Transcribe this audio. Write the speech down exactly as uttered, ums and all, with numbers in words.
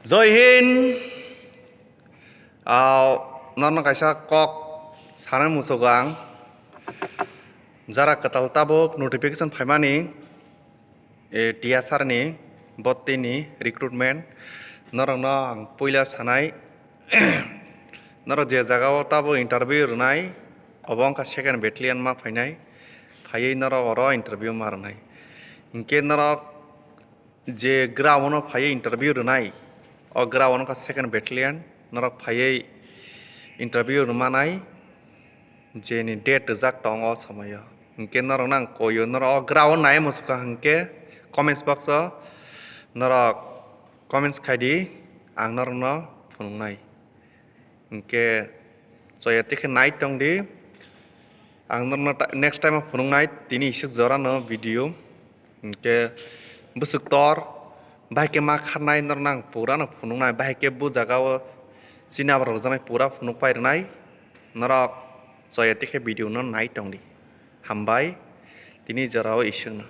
Jai Hind. Ah, norno kaisa kok sanai musugo ang. Jara kwtal tabuk notification phaimani, eh, T S R ni, botini recruitment. Norokno ang puila sanai. Norok je jagao tabuk interview rwnai, obo wngkha second battalion ma phainai. Phaiwi norok oro interview ma rwnai. Hinkhe norok je ground-o phaiwi interview rwnai, o ground wngkha second battalion, norok phaiwi interview rwmanai, jeni date rijak tong o somoio. Hinkhe norokno ang koio, norok o ground nai muchukha hinkhe comments box-o norok comments khai di, ang norokno phunuknai. Hinkhe choya tikhe nai tong di. Ang norno ta-, next time o phunuknai tini isuk jora no video. Hinkhe bwswk tor, bahai khe ma kharnai norno ang pura no phunuknai, bahai khe bu jaga o chini abar rwjaknai pura phunuk pai rwnai. Norok choya tikhe video no nai tong di. Hambai, tini jora o isuk no.